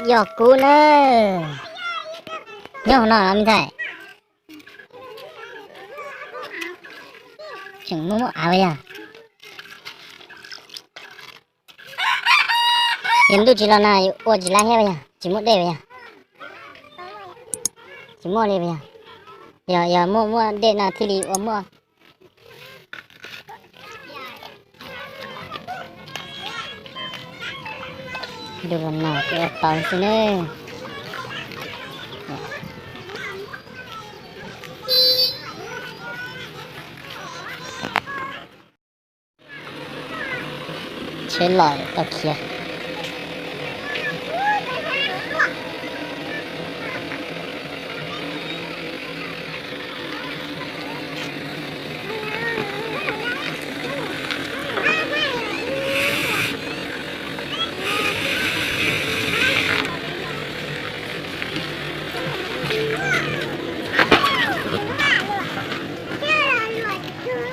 Yog kub na. Nyob hauv no los me ntxhais. Tseem muaj muaj av yog. Yog ntuj tsis los no ua tsis laib thiab yog, tsis muaj dej yog. Tsis muaj li yog. Yog, yog muaj muaj dej no thiaj li ua muaj. Ntuj los no kuj ua tau xwb nawb. Tsheb los tau khiav.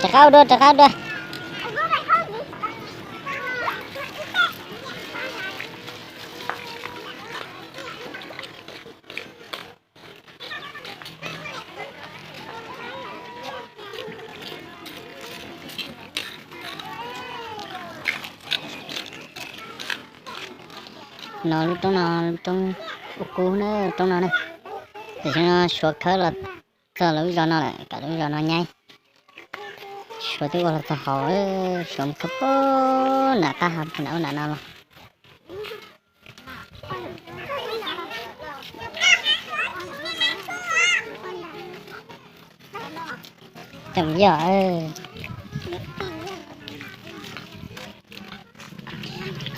Rov qab ua dua, rov qab ua dua. No lub roob no, lub roob ub kub na, roob no na. Tam sim no Suav khawb los txog lawv lub zos no lawm, kom lawv lub zos no nyaib. Suav twb ua los txog hauv, Suav mus khawb puag nram qab ha puag nram ub nram no los. Tseem yog,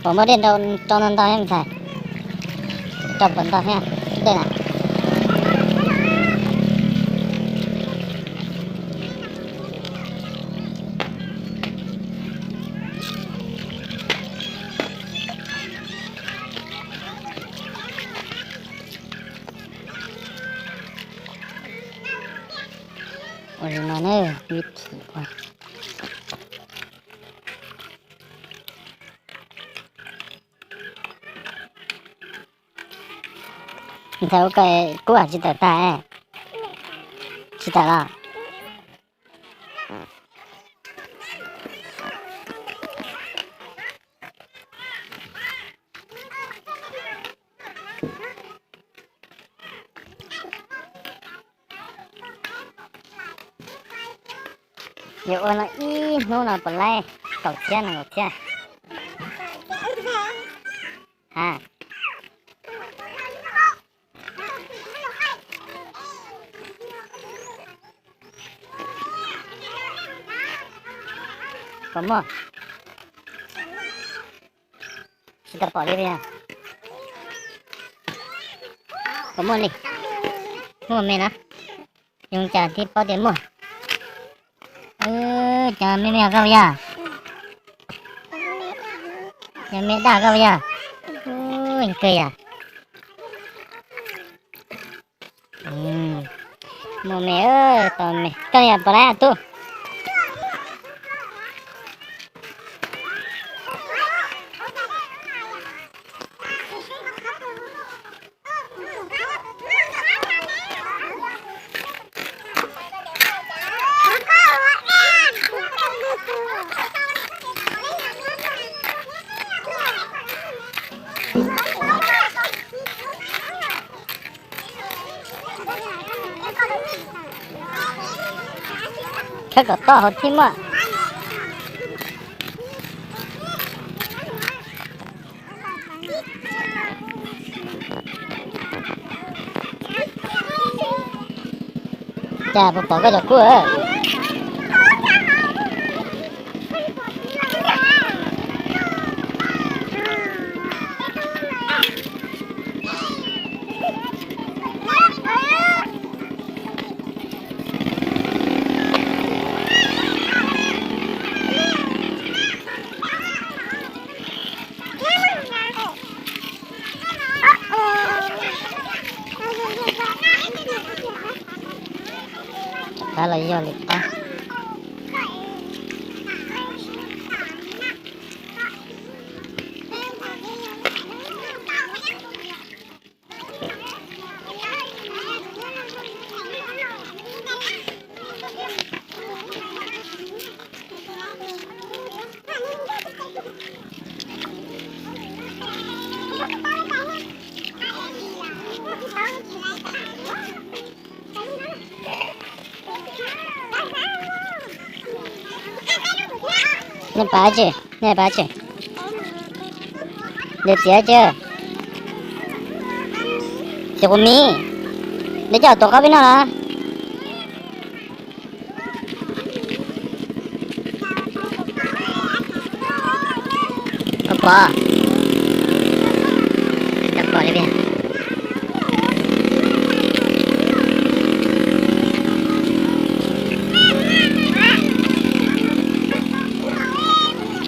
pom muaj dej rau ntau ntau thiab me ntxhais. Rau puas ntau thiab dej na. Ua li no ne, vib thim ua. Ntxhais ua ko kub tsis tawm tag, tsis tawm los. Yuav ua no ib hnub no puas laib kaum txhiab nees nkaum txhiab? Ha. Puas muaj? Tsis tau pom li. Puas muaj li? Muaj me na. Zoo cas thiaj paub tias muaj. Cov me me koj puas yog? Cov me daj koj puas yog? Kawg yog. Muaj me, tau me. Koj yog puas laib tub? Khawb kom toj hauv thiab mas. Cas puas pom koj cov kub? Qab los yog li qab. Nej pab tsi, nej pab tsi. Lwm txiv tsi, txiv quav miv, nej coj tuav qaub peb noj los? Pov, pov li,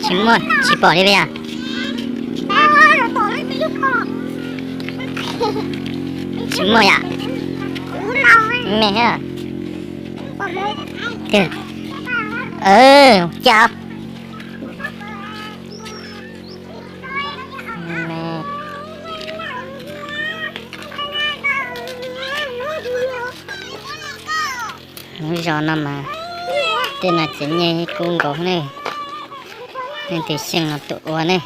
tsis muaj, tsis pom li yom. Tsis muaj yom. Me thiab. Cas lub zos no mas tej no txiv nyej kub nkaus ne. Leej twg xyeej los tus ua ne.